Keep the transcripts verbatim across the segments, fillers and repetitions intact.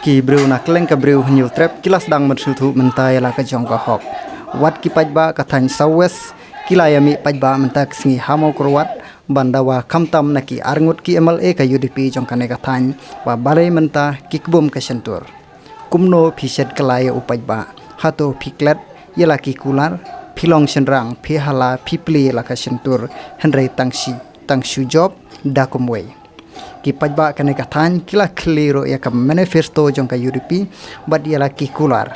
Ki briew na kylleng ka Bri u Hynñiewtrep ki la sdang ban sngewthuh mynta ïa la ka jong ka hok. Wat ki paidbah ka thaiñ South West ki la ïa mih paidbah mynta ka sngi ha Mawkyrwat ban dawa khamtam na ki arngut ki M L A ka U D P jong kane ka thaiñ, ba balei mynta ki kbum ka shyntur. Kumno phi shet kylla ïa u paidbah? Hato phi klet ïa la ki kular? Phi long shynrang, phi hala, phi plie ïa la ka shyntur, hynrei tang shi, tang shu jop da kumwei. Ki paidbah kane ka thaiñ ki la khylli ruh ïa ka manifesto jong ka U D P bad ïa la ki kular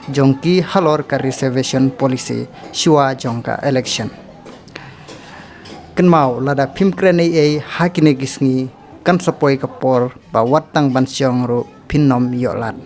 jong ki halor ka reservation policy shuwa jong ka election. Kynmaw, lada phim kren ei ei ha kine ki sngi, kan sa poi ka por ba wat tang ban shong ruh phin ym ïoh lad.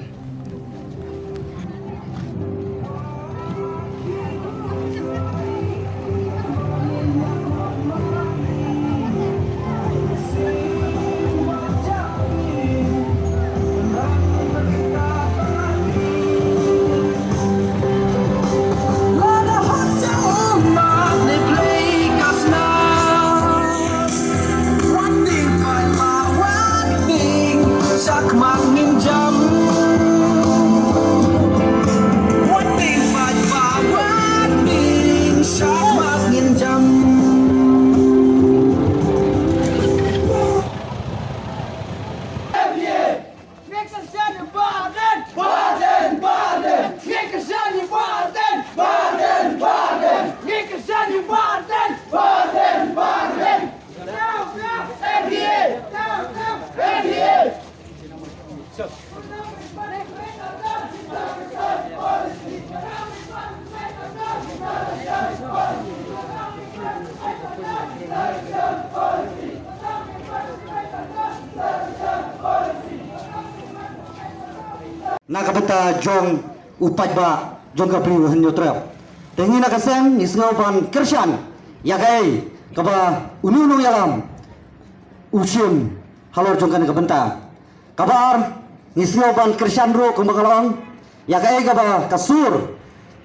Na ka bynta jong u paidbah jong ka Bri u Hynñiewtrep. Te ngi na ka seng ngi sngew ban kyrshan ïa kaei kaba une u nongïalam u shim halor jong kane ka bynta. Kaba ar, ngi sngew ban kyrshan ruh kumba nga la ong ïa kaei kaba ka sur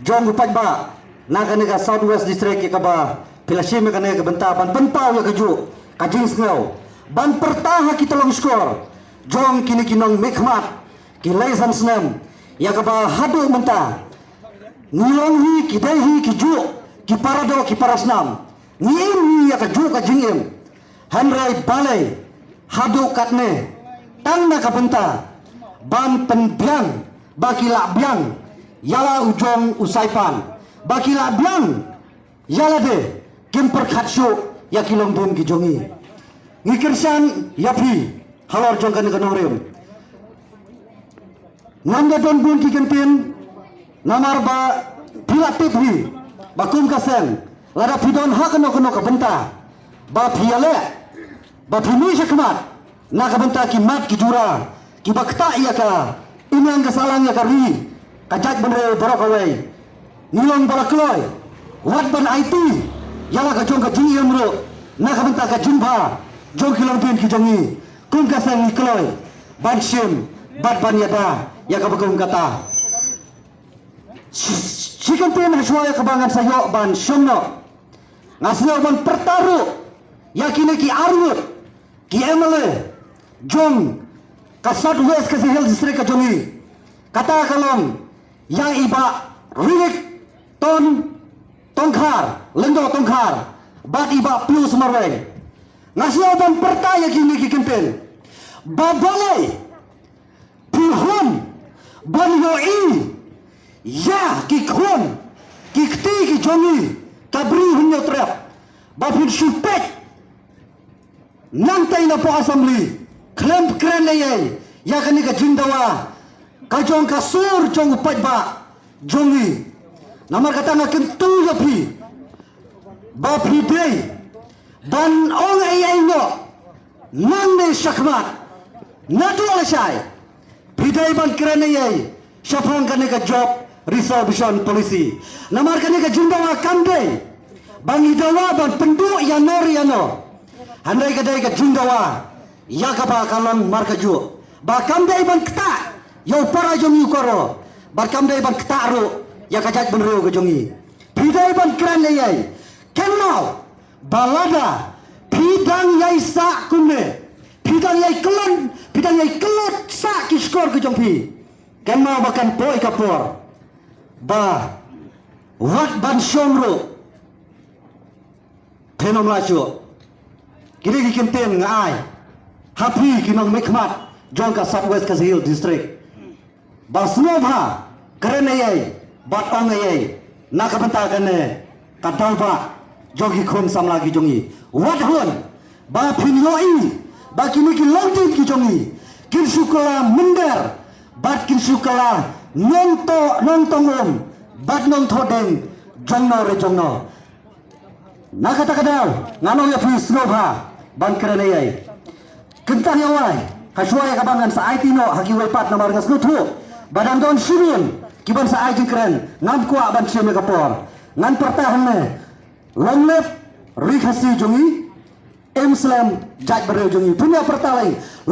jong u paidbah na kane ka South West District, ïa kaba phi la shim ïa kane ka bynta ban pynpaw ïa kajuh ka jingsngew, ban pyrta ha ki tyllong shkor jong kine ki nongmihkhmat, ki lei san snem, ïa kaba haduh mynta ngi long hi, ki dei hi kijuh ki paradoh ki parasnam, ngi im hi ïa kajuh ka jingim. Hynrei balei haduh katne tang na ka bynta ban pynbiang ba ki la biang ïa la u jong u Saipan, ba ki la biang ïa lade, kim pyrkhat shuh ïa ki longdien ki jong ngi. Ngi kyrshan ïa phi halor jong kane ka nongrim. Ngam da don bun ki kyntien, namar ba phi la tip hi ba kum ka seng, lada phi don ha kano kano ka bynta ba phi ïaleh, ba phi mih shakhmat na ka bynta ki mat ki jura kiba ktah ïa ka imlang ka sahlang ïa ka ri, ka jaitbynriew baroh kawei, ngi long ba la kloi wat ban aiti ïa la ka jong ka jingim ruh na ka bynta ka jingbha jong ki longdien ki jong ngi. Kum ka seng ngi kloi ban shim bad ban ïada ïa kaba kum kata. Shi, shi kyntien hashwa ïa kaba ngan sa ïoh ban shong noh, nga sngew ban pyrta ruh ïa kine ki arngut ki M L A jong ka South West Khasi Hills District ka jong ngi. Kata ka long ïa i Bah Ririk Ton Tongkhar, Lyngdoh Tongkhar, bad i Bah Pius Marwein. Nga sngew ban pyrta ïa kine ki kyntien. Ba balei phi hun ban ïohi ïa ki khun ki kti ki jong ngi ka Bri u Hynñiewtrep ba phin shu peit nangtei na poh Assembly khlem kren ei ei ïa kane ka jingdawa ka jong ka sur jong u paidbah jong ngi. Namar kata nga kyntu ïa phi ba phi dei ban ong ei ei noh nangne shakhmat, naduh lashai phi dei ban kren ei ei shaphang kane ka job reservation policy. Namar kane ka jingdawa kam dei ba ngi dawa ban pynduh ïano re ïano, hynrei ka dei ka jingdawa ïa kaba ka long markajuh, ba kam dei ban ktah ïa u para jong ngi u Garo, bad kam dei ban ktah ruh ïa ka jaitbynriew ka jong ngi. Phi dei ban kren ei ei. Kynmaw ba lada phi dang ïai sah kumne, phi dang ïai kyllon, phi Kan ïai klet sah ki shkor ki jong phi. Kan mut ba kan poi ka por ba wat ban shong ruh. Phin ym lah shuh. Kine ki kyntien nga ai ha phi ki nongmihkhmat jong ka South West Khasi Hills District. Ba sngewbha kren ei ei bad ong ei ei na ka bynta kane ka daw ba jong ki khun samla ki jong i. Wat hun ba phin ïohi ba kine ki longdien ki jong i kin shu kylla mynder bad kin shu kylla nongto nongtong um bad nongthoh deng jong no re jong no. Na kata ka daw ngan ong ïa phi sngewbha ban kren ei ei. Kyntang ïa wai ha shuwa ïa kaba ngan sa aiti noh ha kiwei pat namar nga sngewthuh ba dang don shibun kiban sa ai jingkren. Ngam kwah ban shim ïa ka por. Ngan pyrta hangne, long live Ri Khasi jong i, im slem jaitbynriew jong i. Phin ïa pyrta lei.